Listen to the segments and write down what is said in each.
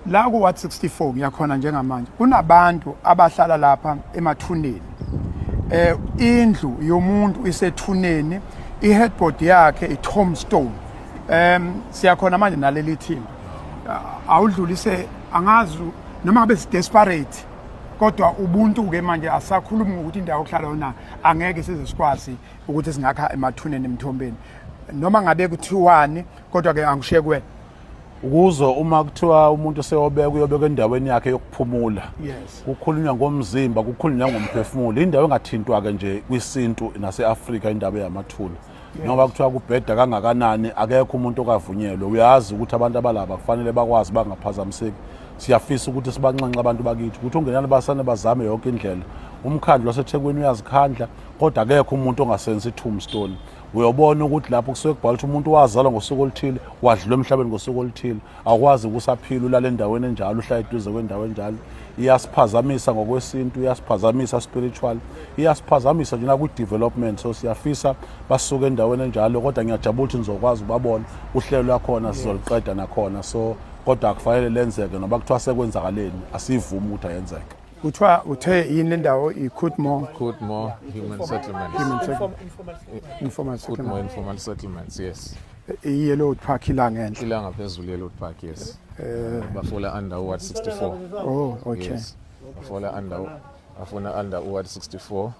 La ku Ward 64 ngiyakhona njengamanje kunabantu abahlala lapha emathuneni. Indlu yomuntu isethuneni, i-headboard yakhe i-tombstone. Siyakhona manje naleli thimba. Awudlulise, angazi noma ngabe si-desperate, kodwa ubuntu ke manje asakhulumi ngokuthi indawo yokuhlala yona angeke size sikwazi ukuthi singakha emathuneni emthombeni noma ngabe kuthiwani, kodwa ke angishiye kuwena. Ukuze uma kuthiwa umuntu seyobeka, uyobeka endaweni yakhe yokuphumula. Kukhulunywa ngomzimba, kukhulunywa ngomphefumulo. Indawo engathintwa-ke nje kwisintu nase-Afrika indaba yamathuna. Noma kuthiwa kubheda kangakanani, akekho umuntu okavunyelwe. Uyazi ukuthi abantu abalaba kufanele bakwazi bangaphazamiseki. Siyafisa ukuthi sibanxenxe abantu bakithi ukuthi ungenani basane bazame yonke indlela. Umkhandlu waseThekwini uyazikhandla, kodwa akekho umuntu ongasenza i-tombstone. Uyobona ukuthi lapho kusuke kubhala ukuthi umuntu wazalwa ngosuku oluthile, wadlula emhlabeni ngosuku oluthile. Awukwazi ukusaphila ulala endaweni enjalo, uhlala eduze kwendawo enjalo. Iyasiphazamisa ngokwesintu, iyasiphazamisa spiritual, iyasiphazamisa nje nakwi-development. So siyafisa basuke endaweni enjalo, kodwa ngiyajabula ukuthi nizokwazi ukubabona. Uhlelo lwakhona sizoluqeda nakhona, so kodwa akufanele lenzeke noma kuthiwa sekwenzakaleni, asivumi ukuthi ayenzeke. Kuthiwa uthe yini le ndawo? I-Coolmore? Coolmore Human Settlement. Human Settlement. Informal Coolmore settlement. Informal Settlements, yes. I-Yellowwood Park ila ngenhla. Ila ngaphezulu Yellowwood Park, yes. Bafola under Ward 64. Oh, okay. Yes. Bafola under, bafuna under Ward 64.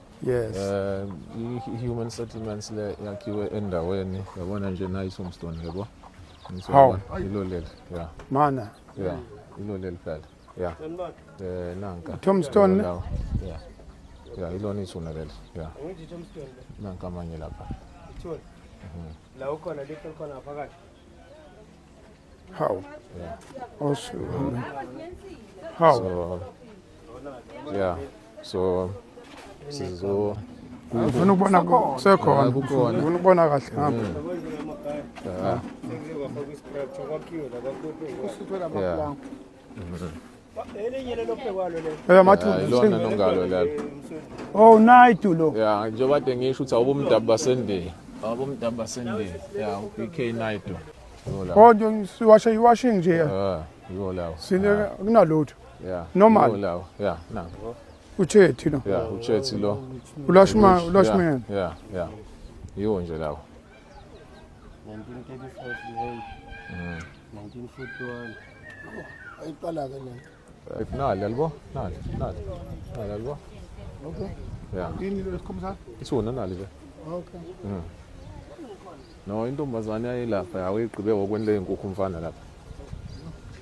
I-human settlements le yakhiwe endaweni, yabona nje nayi tombstone, yabo. Hawu. Ilo leli, yeah. Mana. Yeah, ilo leli phela. Yeah. Nanka. Tombstone. Ilo lawo. Yeah. Yeah, ilona ithuna leli. Yeah. Nanka amanye lapha. La ukhona lihle khona phakathi. Hawu. Yeah. Also. Hawu. So yeah. So sizo Ufuna ukubona kusekhona. Ah, kukhona. Ufuna ukubona kahle ngapha. Sekuze kwafakwa i-structure, kwakhiwe la, kwakhokwe. Yeah. Elinye lelo phekwalo lelo. Amathuna. Ilona nongalo lelo. Oh, Naidu lo. Yeah, njengoba kade ngisho ukuthi awubumdabu basendiya. Awubumdabu basendiya. Yeah, uBK Naidu. Yiwo lawo. Oh, nje siwashe iwashing nje. Ah, yiwo lawo. Sine kunalutho. Yeah. Normal. Yiwo lawo. Yeah, nangu. Uchethi lo. Yeah, uChetty lo. Ulashman, Ulashman. Yeah. Yiwo nje lawo. 1935 hey. 1941. Ayiqala ke le. Nali yalibo? Nali, nali. Nali yalibo? Okay. Yeah. Yini lo sikhombisa? Ithuna nali nje. Okay. No, intombazane yayilapha yawuyigqibe ngokwenle inkukhu umfana lapha.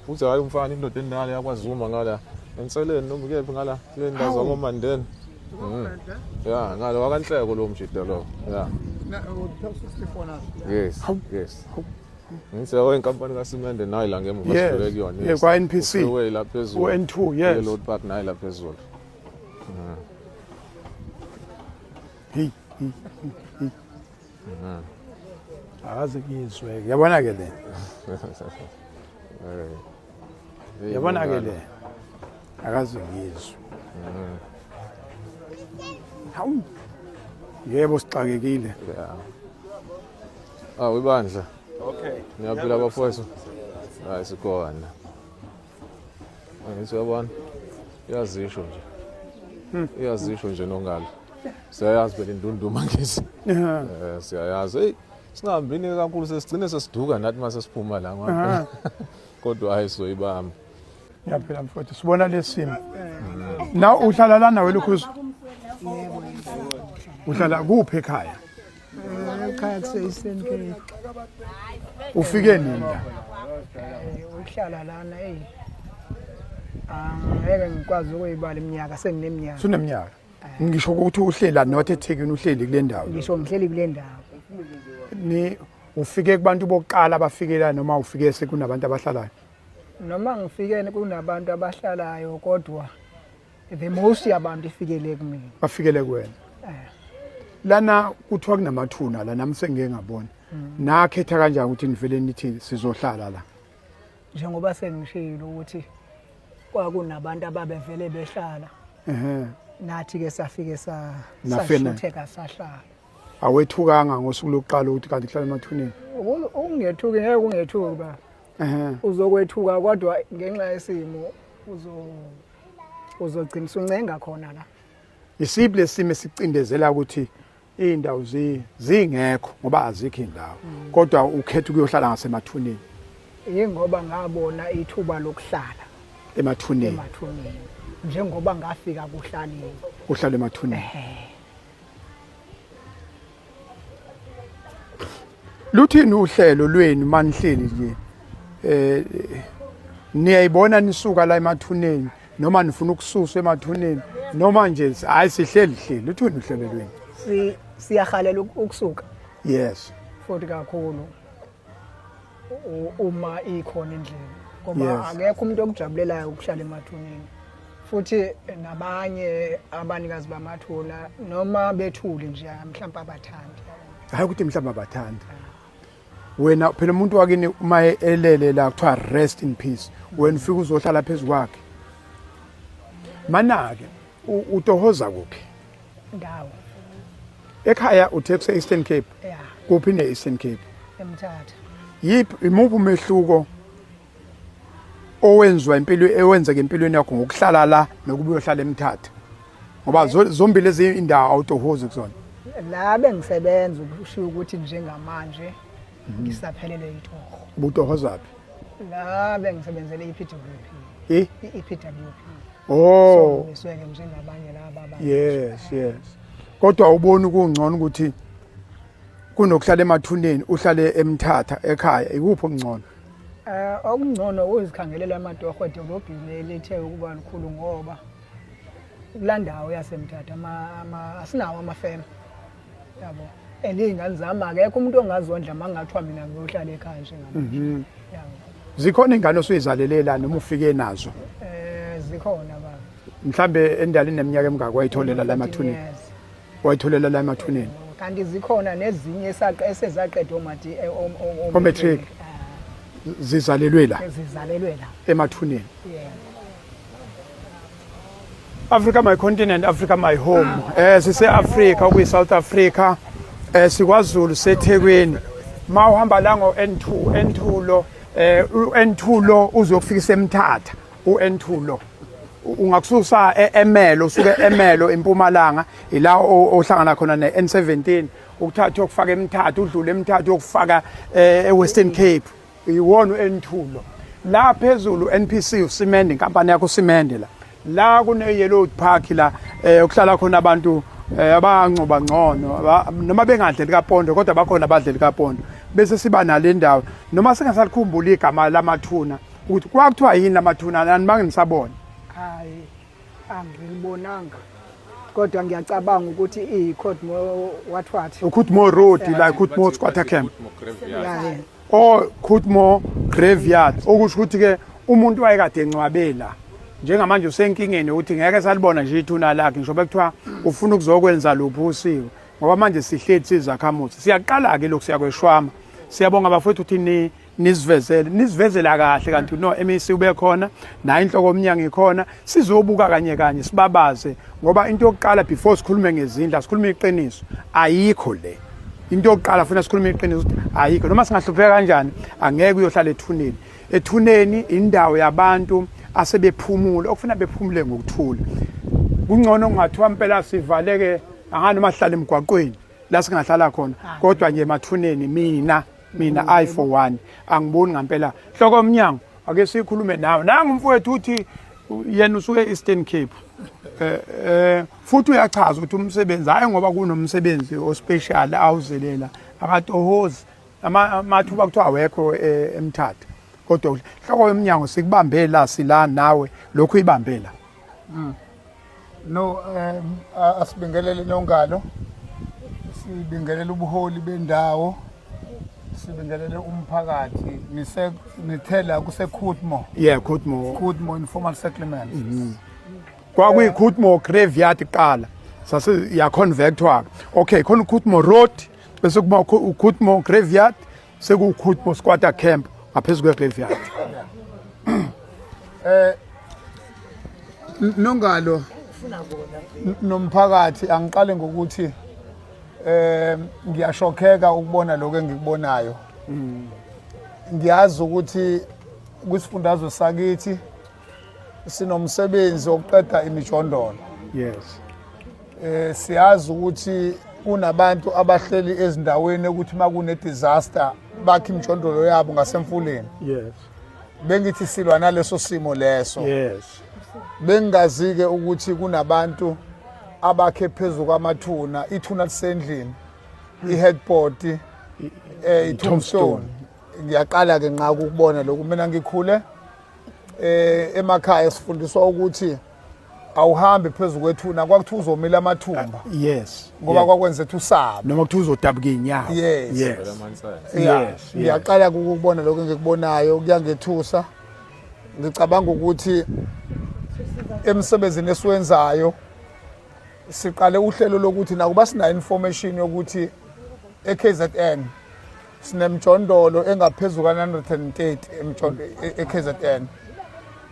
Uthi hayi umfana, indoda endala yakwaZuma ngala enseleni noma kephi ngala kule ndawo zakoMandeni. Yeah, ngalo wakanhleko lo mjida lo. Yeah. Na 64 naso. Yes. Ngithi yabo inkampani kaSimende nayi la ngemuva sidlule kuyona. Yeah, kwa NPC. Freeway la phezulu. U-N2, yes. Yellow Park nayi la phezulu. Hey, hey, hey. Akaze ngizwe. Yabona ke le. Hey, Yabona ke ngalo. le. Akaze ngizwe. Hawu. Yebo, sixakekile. Yeah. Ah, ibandla. Okay. Niyaphila bafowethu? Hayi, sikhona. Angithi uyabona? Iyazisho nje. Iyazisho nje nongalo. Siyayazi phela indunduma ngithi. Siyayazi. Hey, singahambini kakhulu, sesigcine sesiduka nathi mase siphuma la ngapha. Kodwa hayi, sizoyibamba. Ngiyaphila mfowethu. Sibona lesimo. Na uhlala la nawe lokhuzu? Uhlala kuphi ekhaya? Ekhaya kuse-Eastern Cape. Ufike nini la? Ukuhlala lana, eyi, angeke ngikwazi ukuyibala iminyaka, sengineminyaka. Suneminyaka. Ngisho ukuthi uhlela not eThekwini, uhleli kule ndawo. Ngisho ngihleli kule ndawo. Ni ufike kubantu bokuqala abafikela noma ufike sekunabantu abahlalayo? Noma ngifike kunabantu abahlalayo, kodwa the most yabantu ifikele kumina. Bafikele kuwena. Lana kuthiwa kunamathuna la, nami sengike ngabona. Nakhetha kanjani ukuthi nivele nithi sizohlala la? Njengoba sengishilo ukuthi kwakunabantu ababevele behlala, nathi ke safike sa Nafena. sashutheka sahlala. Awethukanga ngosuku lokuqala ukuthi kanti kuhlala emathuneni? Ungethuki, ngeke ungethuki ba. Uzokwethuka kodwa ngenxa yesimo uzo uzogcina usuncenga khona la. Isiphi lesimo esicindezela ukuthi iy'ndawo zingekho ngoba azikho iy'ndawo kodwa ukhetha ukuyohlala ngasemathuneni? Yingoba ngabona ithuba lokuhlala emathuneni. Emathuneni njengoba ngafika kuhlaliwe. Kuhlala emathuneni. Luthini uhlelo lwenu manihleli nje? Niyayibona nisuka la emathuneni noma nifuna ukususwa emathuneni noma nje hayi sihleli hleli, luthini uhlelo lwenu? Siyahalela ukusuka. Yes. Futhi kakhulu uma ikhona indlela ngoba akekho umuntu okujabulelayo ukuhlala emathuneni, futhi nabanye abanikazi bamathuna noma bethule nje mhlawumbe abathandi. Hayi ukuthi mhlawumbe abathandi. Wena phela umuntu wakini uma elele la kuthiwa rest in peace, wena ufika uzohlala phezu kwakhe. Mana-ke utohoza kuphi? Ndawo. Ekhaya uthe kuse Eastern Cape. Yeah. Kuphi ne Eastern Cape? eMthatha. Yiphi, imuphi umehluko owenziwa impilo ewenzeka empilweni yakho ngokuhlala la nokuba uyohlala eMthatha? Ngoba zombili lezi indawo awutohozi kuzona. La bengisebenza ukushiya ukuthi njengamanje ngisaphelele itoho. Ubutohoza phi? La bengisebenzele i-EPWP. Eh? I-EPWP. Oh. So ngisweke njengabanye laba abantu. Yes, yes. Kodwa ubona kungcono ukuthi kunokuhlala emathuneni uhlale eMthatha ekhaya, ikuphi okungcono? Okungcono ukuzikhangelela amatoho edolobheni elithe ukuba likhulu, ngoba kulaa ndawo yaseMthatha asinawo amafema, yabo, and iy'ngane zami akekho umuntu ongazondla uma kungathiwa mina ngiyohlala ekhaya njengamanje. Yabo. Zikhona ingane osuyizalelela noma ufike nazo? Zikhona baba. Mhlambe endalini neminyaka emingaki wayitholela la emathuneni? Years. Wayitholela la emathuneni. Kanti zikhona nezinye esezaqeda O-matric. Zizalelwe la? Zizalelwe la. Emathuneni. Yeah. Africa my continent, Africa my home. Sise Africa, okuyi South Africa. SikwaZulu seThekwini. Ma uhamba la ngo N2, N2 lo, u N2 lo uzokufikisa eMthatha, u N2 lo. Ungakususa eMelo, usuke eMelo eMpumalanga, ila ohlangana khona ne N17, ukuthatha ukufaka eMthatha, udlule eMthatha uyokufaka eWestern Cape. Iwona u-N2 lo. La phezulu NPC usimende, inkampani yakho usimende la. La kune Yellow Park la okuhlala khona abantu abancoba ngcono, noma bengadleli kaPondo kodwa bakhona abadleli kaPondo. Bese siba nale ndawo noma singasalikhumbuli igama lamathuna ukuthi kwakuthiwa yini lamathuna, nani banginisabona. Hayi, angilibonanga kodwa ngiyacabanga ukuthi i-Courtmore what what. U-Courtmore Road la, Courtmore Squatter Camp. Yeah. O Courtmore Graveyard, okusho ukuthi ke umuntu wayekade encwabela njengamanje usenkingeni ukuthi ngeke salibona nje ithuna lakhe, ngisho bekuthiwa ufuna ukuzokwenza luphi usiko, ngoba manje sihleli sizakhamuzi. Siyaqala ke lokhu siyakweshwama. Siyabonga bafowethu ukuthi nisivezele, nisivezela kahle, kanti no MEC ube khona naye, inhloko yomnyango ikhona, sizobuka kanye kanye sibabaze, ngoba into yokuqala before sikhulume ngezindlu sikhulume iqiniso, ayikho le into yokuqala. Funa sikhulume iqiniso ukuthi ayikho, noma singahlupheka kanjani angeke uyohlala ethuneni. Ethuneni indawo yabantu asebephumula, okufuna bephumule ngokuthula. Kungcono kungathiwa impela sivaleke, angani noma sihlale emgwaqweni la singahlala khona, kodwa nje emathuneni mina I for one angiboni ngampela. Hloko omnyango, ake sikhulume nawe. Nangu umfowethu uthi yena usuke e-Eastern Cape, futhi uyachaza ukuthi umsebenzi, hayi ngoba kunomsebenzi ospecial awuzelela, akatohozi amathuba kuthiwa awekho eMthatha. Kodwa hloko yomnyango, sikubambe la, sila nawe, lokhu ibambe la. No, asibingelele nongalo, sibingelele ubuholi bendawo, sibingelele umphakathi. Nise nithela kuse Courtmore. Yeah, Courtmore. Courtmore informal settlement. Kwakuyi Courtmore graveyard kuqala, sase ya convertwa. Okay, khona uCourtmore Road, bese kuba uCourtmore graveyard, sekuwuCourtmore squatter camp ngaphezulu kwe graveyard. Nongalo nomphakathi, angiqale ngokuthi ngiyashokheka ukubona lokho engikubonayo. Ngiyazi ukuthi Kwisifundazwe sakithi sinomsebenzi wokuqeda imijondolo. Yes. Siyazi ukuthi kunabantu abahleli ezindaweni ukuthi makune disaster bakhe imijondolo yabo ngasemfuleni. Yes. Bengithi silwa naleso simo leso. Yes. Bengingazi-ke ukuthi kunabantu abakhe phezu kwamathuna, ithuna lisendlini, i-headboard, i-tombstone. Ngiyaqala ke nqa ukubona lokhu. Mina ngikhule emakhaya sifundiswa ukuthi awuhambi phezu kwethuna, kwakuthiwa uzomila amathumba. Yes. Ngoba kwakwenza ethi usabe. Noma kuthiwa uzodabuka inyawo. Yes. Yes. Yeah. Yes. Ngiyaqala ukubona lokho engikubonayo, kuyangethusa. Ngicabanga ukuthi emsebenzini esiwenzayo siqale uhlelo lokuthi nakuba sinayo information yokuthi eKZN sinemjondolo engaphezulu ka-930 eKZN,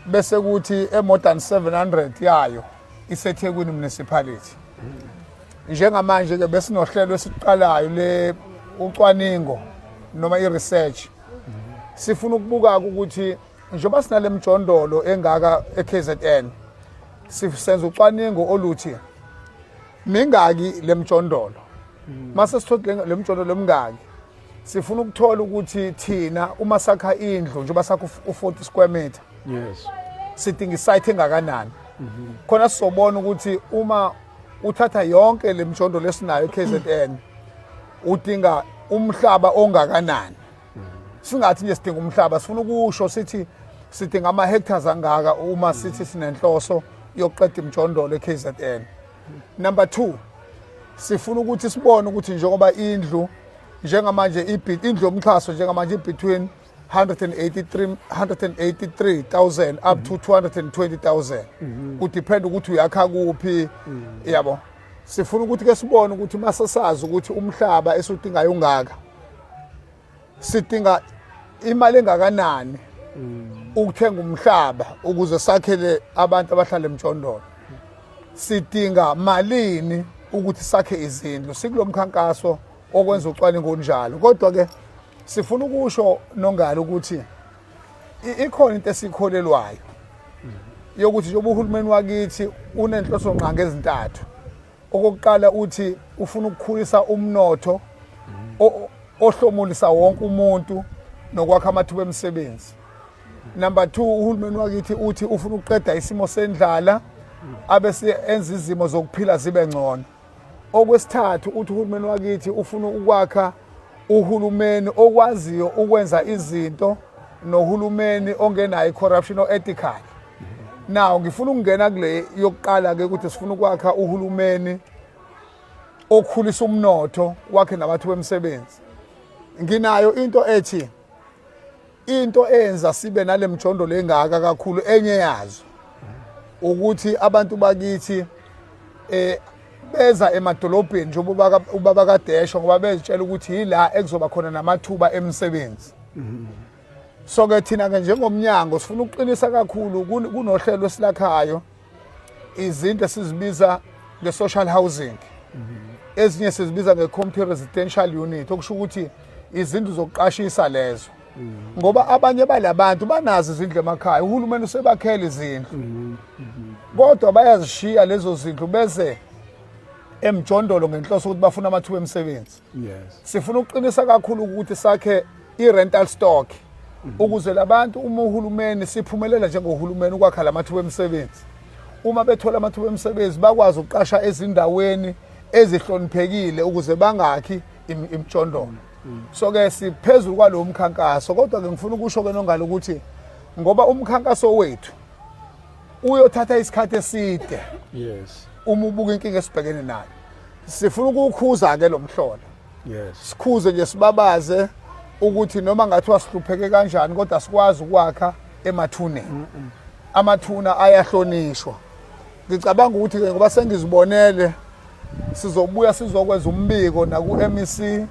bese kuthi e-more than 700 yayo iseThekwini municipality. Njengamanje ke besinohlelo esiqalayo le ucwaningo noma i-research, sifuna ukubuka ukuthi njengoba sinale mjondolo engaka eKZN, sisenza ucwaningo oluthi mingaki le mjondolo. Mase sithole le mjondolo emingaki, sifuna ukuthola ukuthi thina uma sakha indlu, njengoba sakha u-40 square meter, sidinga isite engakanani. Khona sizobona ukuthi uma uthatha yonke le mjondolo esinayo eKZN udinga umhlaba ongakanani. Singathi nje sidinga umhlaba, sifuna ukusho sithi sidinga ama-hectares angaka uma sithi sinenhloso yokuqeda imjondolo eKZN. Number 2, sifuna ukuthi sibone ukuthi njengoba indlu njengamanje indlu yomxhaso njengamanje i-between 183,000 up to 220,000, kudepend ukuthi uyakha kuphi, yabo. Sifuna ukuthi ke sibone ukuthi mase sazi ukuthi umhlaba esudingayo ungaka, sidinga imali engakanani ukuthenga umhlaba ukuze sakhele abantu abahlala emjondolo, sidinga malini ukuthi sakhe izindlu. Sikulo mkhankaso okwenza ucwaningo onjalo. Kodwa ke sifuna ukusho nongalo ukuthi ikhona into esikholelwayo yokuthi njengoba uhulumeni wakithi unenhloso ngqangi ezintathu. Okokuqala, uthi ufuna ukukhulisa umnotho ohlomulisa wonke umuntu nokwakha amathuba emisebenzi. Number 2, uhulumeni wakithi uthi ufuna ukuqeda isimo sendlala abese enza izimo zokuphila zibe ngcono. Okwesithathu, uthi uhulumeni wakithi ufuna ukwakha uhulumeni okwaziyo ukwenza izinto nohulumeni ongenayo i-corruption, o-ethical. Now ngifuna ukungena kule yokuqala ke, ukuthi sifuna ukwakha uhulumeni okhulisa umnotho wakhe namathuba emisebenzi. Nginayo into ethi into eyenza sibe nale mjondolo engaka kakhulu, enye yazo ukuthi abantu bakithi beza emadolobheni njengoba ubaba kadesho, ngoba bezitshela ukuthi yila ekuzoba khona namathuba emisebenzi. So ke thina ke njengomnyango sifuna ukuqinisa kakhulu kunohlelo esilakhayo, izinto esizibiza nge-social housing, ezinye sizibiza nge-community residential unit, okusho ukuthi izindlu zokuqashisa lezo, ngoba abanye balabantu banazo izindlu emakhaya, uhulumeni usebakhela izindlu, kodwa bayazishiya lezo zindlu beze emjondolo ngenhloso ukuthi bafuna amathuba emisebenzi. Sifuna ukuqinisa kakhulu ukuthi sakhe i-rental stock ukuze labantu, uma uhulumeni siphumelela njengohulumeni ukwakha lamathuba emisebenzi, uma bethola amathuba emisebenzi bakwazi ukuqasha ezindaweni ezihloniphekile ukuze bangakhi imijondolo. So ke siphezulu kwalowo mkhankaso. Kodwa ke ngifuna ukusho ke nongalo ukuthi ngoba umkhankaso wethu uyothatha isikhathi eside, uma ubuka inkinga esibhekene nayo, sifuna ukuwukhuza ke lo mhlola. Sikhuze nje, sibabaze ukuthi noma ngathiwa sihlupheke kanjani, kodwa sikwazi ukwakha emathuneni. Amathuna ayahlonishwa. Ngicabanga ukuthi ke ngoba sengizibonele, sizobuya sizokwenza umbiko naku-MEC,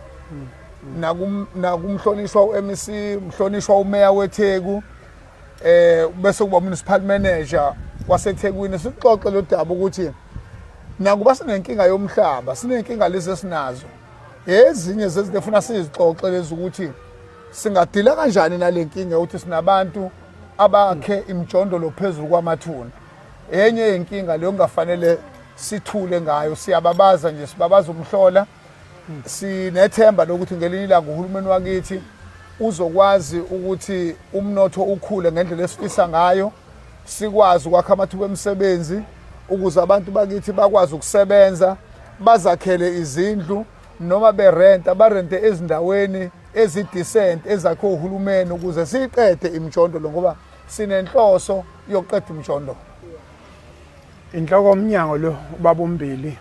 nakumhlonishwa u-MEC, mhlonishwa umeya weTheku, bese kuba municipal manager waseThekwini, sixoxe lo daba ukuthi nakuba sinenkinga yomhlaba, sinenkinga lezi esinazo, ezinye zezinto efuna sizixoxe lezi ukuthi singadila kanjani nale nkinga ukuthi sinabantu abakhe imijondolo phezulu kwamathuna. Enye yenkinga leyo kungafanele sithule ngayo, siyababaza nje, sibabaza umhlola. Sinethemba lokuthi ngelinye ilanga uhulumeni wakithi uzokwazi ukuthi umnotho ukhule ngendlela esifisa ngayo, sikwazi ukwakha amathuba emisebenzi ukuze abantu bakithi bakwazi ukusebenza, bazakhele izindlu noma berenta, barente ezindaweni ezi-decent ezakhiwe uhulumeni ukuze siyiqede imijondolo, ngoba sinenhloso yokuqeda imijondolo. Inhloko yomnyango lo ubaba uMbili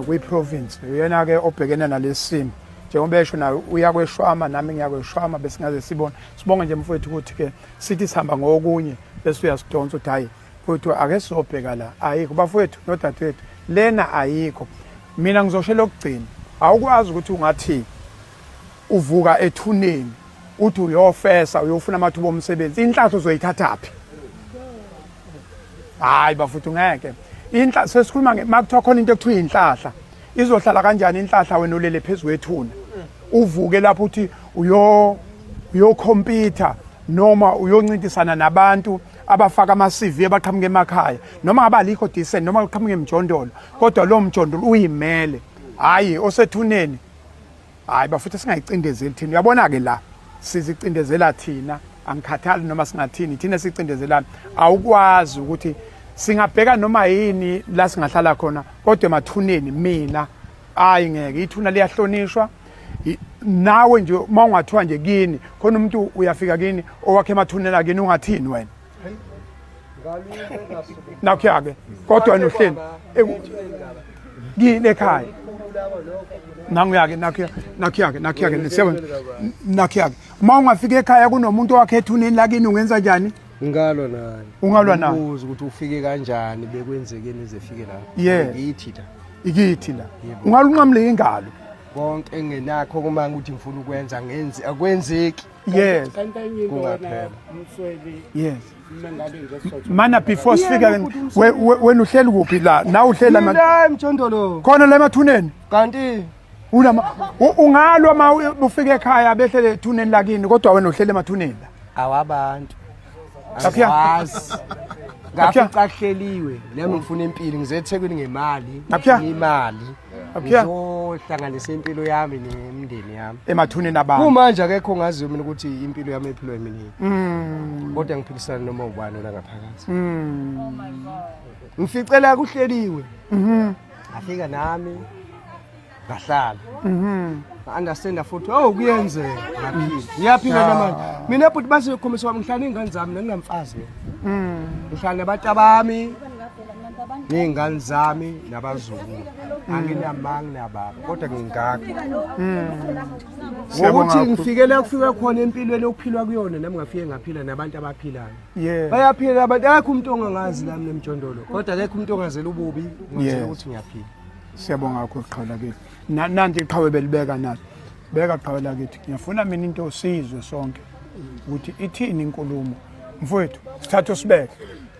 kwi-province uyena ke obhekene nalesimo njengoba esho naye uyakweshwama nami ngiyakweshwama besingaze sibone. Sibonge nje mfowethu ukuthi ke sithi sihamba ngokunye bese uyasidonsa uthi hayi mfowethu ake sizobheka la, ayikho bafowethu nodadewethu, lena ayikho. Mina ngizoshela okugcina, awukwazi ukuthi ungathi uvuka ethuneni uthi uyofesa uyofuna amathuba omsebenzi, inhlahla uzoyithathaphi? Hayi bafuthu ngeke. Inhla sesikhuluma nge makuthiwa khona into ekuthiwa inhlahla, izohlala kanjani inhlahla wena ulele phezu kwethuna? Uvuke lapho uthi uyokhompyutha noma uyoncintisana nabantu abafaka ama-CV abaqhamuka emakhaya, noma ngabe alikho decent noma uqhamuka emjondolo, kodwa lo mjondolo uyimele. Hayi osethuneni, hayi bafuthu singayicindezeli thina. Uyabona ke la sizicindezela thina, angikhathali noma singathini, thina sicindezelana. Awukwazi ukuthi singabheka noma yini la singahlala khona, kodwa emathuneni mina hayi ngeke. Ithuna liyahlonishwa. Nawe nje uma ungathiwa nje kini khona umuntu uyafika kini owakhe emathuneni akini, ungathini wena? Nakho-ke kodwa wena uhleli kini ekhaya nanguya-ke nakho-ke nakho-ke siyabona nakho-ke uma ungafika ekhaya kunomuntu owakhe ethuneni lakini ungenza njani? Ngingalwa naye. Ungalwa naye? Ngibuze ukuthi ufike kanjani, bekwenzekeni ize efike la. Ngithi la. Ikithi la. Ungalunqamula ingalo. Konke engenakho kuma ukuthi ngifuna ukwenza ngenzi akwenzeki. Yes. Kanti enye into wena Kungaphela. Msweli Yes. uma ngabe nje sizothi Mana before sifika wena uhleli kuphi la? Na uhleli ama Mina emjondolo. Khona la emathuneni. Kanti Unama ungalwa ma ufika ekhaya behlele ethuneni lakini kodwa wena uhlele emathuneni la. Awabantu. Laphiya. Angiwazi. Laphiya. Ngafica kuhleliwe. Nami ngifuna impilo ngize eThekwini ngemali. Laphiya. Imali. Laphiya. Ngizohlanganisa impilo yami nemindeni yami. Emathuneni abantu. Kumanje akekho ongaziyo mina ukuthi impilo yami ephilwa yimina. Kodwa ngiphilisana noma ubani la ngaphakathi. Ngificela kuhleliwe. Ngafika nami ngahlala. Nga-understanda futhi oh kuyenzeka ngaphila. Ngiyaphila namanje. Mina bhuti base khombisa wami ngihlala ney'ngane zami nanginamfazi mina. Ngihlala nabantu abami ney'ngane zami nabazukulu. Anginamanga nababa kodwa ngingaka. Siyabonga Ngokuthi kakhulu. ngifike la kufika khona empilweni okuphilwa kuyona nami ngafike ngaphila nabantu abaphilayo. Bayaphila abantu, akekho umuntu ongangazi lami nemjondolo kodwa akekho umuntu ongazela ububi, ngazela ukuthi ngiyaphila. Siyabonga kakhulu qhawe lakithi. Nanti iqhawe belibeka nalo. Beka qhawe lakithi. Ngiyafuna mina into sizwe sonke ukuthi ithini inkulumo. Mfowethu, sithathe usibeke.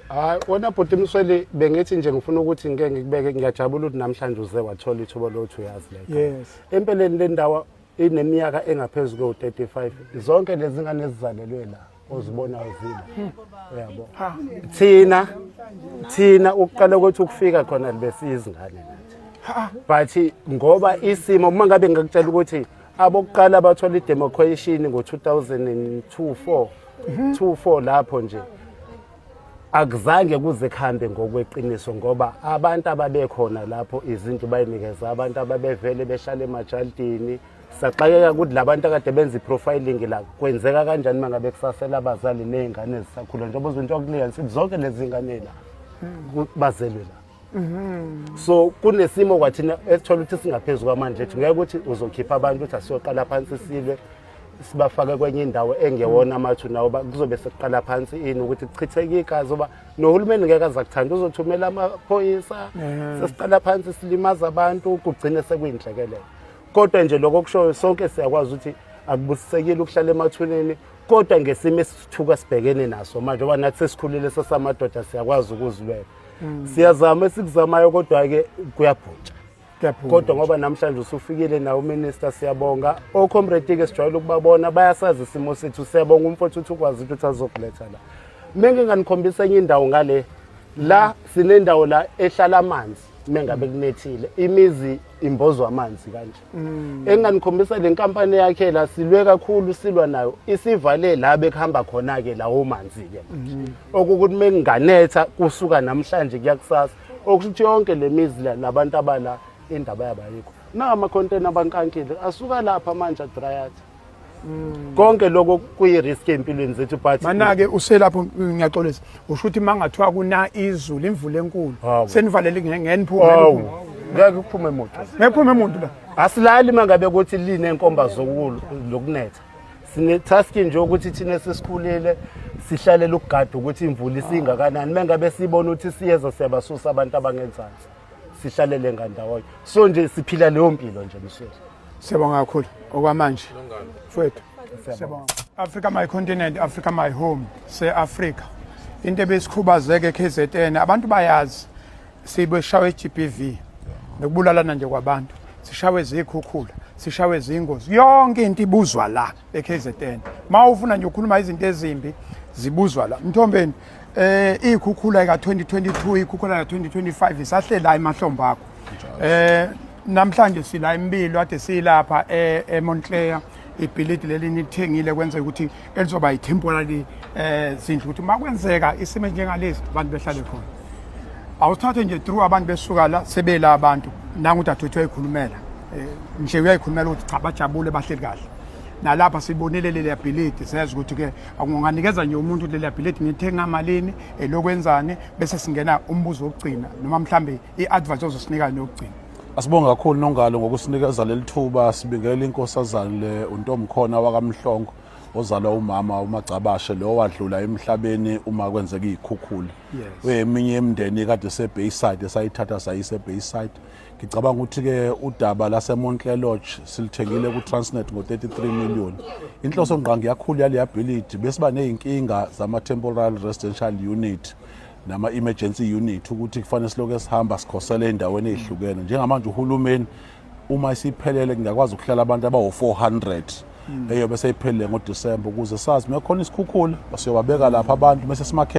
Hayi wena bhuti Msweli, bengithi nje ngifuna ukuthi ngike ngikubeke, ngiyajabula ukuthi namhlanje uze wathola ithuba lokuthi uyazi la ekhaya. Empeleni le ndawo ineminyaka engaphezu kwe-35. Zonke lezi ngane ezizalelwe la ozibonayo zila. Uyabo. Thina thina ukuqala kwethu ukufika khona besiyizingane nathi. But ngoba isimo uma ngabe ngikutshela ukuthi abokuqala bathola i-demarcation ngo-2002 4 24 lapho nje akuzange kuze kuhambe ngokweqiniso ngoba abantu ababekhona lapho izinto bayinikeza abantu ababevele behlala emajaldini. Saxakeka ukuthi labantu akade benza i-profiling la kwenzeka kanjani uma ngabe kusasela abazali ney'ngane ezisakhula njengoba uzwe into yokuliya sithi zonke lezi ngane la bazelwe la. So kunesimo kwathina esithola ukuthi singaphezu kwamandla ethu, ngeke ukuthi uzokhipha abantu ukuthi asiyoqala phansi silwe sibafake kwenye indawo engewona amathuna nawo kuzobe sekuqala phansi ini ukuthi kuchitheke igazi oba nohulumeni ngeke aza kuthanda uzothumela amaphoyisa sesiqala phansi silimaza abantu kugcine sekuyinhlekelele. Kodwa nje lokho okushoyo sonke siyakwazi ukuthi akubusisekile ukuhlala emathuneni, kodwa ngesimo esithuka sibhekene naso manje ngoba nathi sesikhulile sesamadoda siyakwazi ukuzilwela. Siyazama esikuzamayo kodwa-ke kuyabhuntsha. Kodwa ngoba namhlanje usufikile nawe uminister siyabonga. Ocomrade-ke sijwayele ukubabona bayasazi isimo sethu, siyabonga umfowethu ukuthi ukwazi ukuthi azokuletha la. Menginganikhombisa enye indawo ngale la, sinendawo la ehlala amanzi mengabe kunethile, imizi imbozwa amanzi kanje. Enginganikhombisa le nkampani yakhe la, silwe kakhulu silwa nayo, isivale la bekuhamba khona-ke lawo manzi-ke manje, okukuthi menginganetha kusuka namhlanje kuya kusasa, okusho yonke le mizi la nabantu abala indaba yabo ayikho. Na amakhontena abankankile asuka lapha manje adrayatha konke lokho kuyi-risk ey'mpilweni zethu, but Mana-ke uselapho, ngiyaxolisa, usho ukuthi uma ngathiwa kuna izulu, imvula enkulu, Hawu. senivalele ngeniphume? Awu, ngeke kuphume muntu. Ngeke kuphume muntu la? Asilali uma ngabe kuthi linenkomba zokunetha. Sine-task nje ukuthi thina sesikhulile sihlalela ukugada ukuthi imvula isingakanani. Uma ngabe sibona ukuthi siyeza, siyabasusa abantu abangenzansi, sihlalele ngandawonye. So nje siphila leyo mpilo nje, Msweli. Siyabonga kakhulu okwamanje, mfowethu, siyabonga. Africa my continent, Africa my home. Se-Afrika into ebesikhubazeke KZN, abantu bayazi, sibeshawe GBV nokubulalana nje kwabantu, sishawe zikhukhula, sishawe zingozi, yonke into ibuzwa la eKZN. Mawufuna nje ukukhuluma izinto ezimbi, zibuzwa la. Mthombeni, ikhukhula ka 2022, ikhukhula ka 2025 isahlela emahlombe akho. Namhlanje sila empilo ade silapha eMontclair, ibhilidi leli nilithengile, kwenzeka ukuthi elizoba yi-temporary zindlu, ukuthi makwenzeka isimo njengalesi abantu behlale khona. Awusithathe nje through abantu besuka la sebela abantu, nangu udadewethu uyayikhulumela, nje uyayikhulumela ukuthi cha, bajabule, bahleli kahle. Nalapha sibonile leli bhilidi, siyeza ukuthi ke akunganikeza nje umuntu leli bhilidi, ngithenga malini, elokwenzani, bese singena umbuzo wokugcina noma mhlambe i-advice ozosinika yokugcina. Asibonge kakhulu, Nongalo, ngokusinikeza leli thuba. Sibingelela inkosazane le uNtomkhona wakaMhlongo, ozalwa umama uMagcabashe lo wadlula emhlabeni uma kwenzeka iy'khukhula. Uyeminye yemindeni kade se-Bayside esayithatha sayise Bayside. Ngicabanga ukuthi-ke udaba laseMontclair Lodge silithengile ku-Transnet ngo-33 million. Inhloso ngqangi yakhulu yaleya bhilidi besiba ney'nkinga zama-temporary residential unit nama-emergency unit, ukuthi kufanele silokhu sihamba sikhosele ey'ndaweni ey'hlukene. Njengamanje uhulumeni uma isiphelele kungakwazi ukuhlala abantu abawu-400, eyobe seyiphelile ngoDisemba, ukuze sazi uma khona isikhukhula siyobabeka lapha abantu bese simakhe.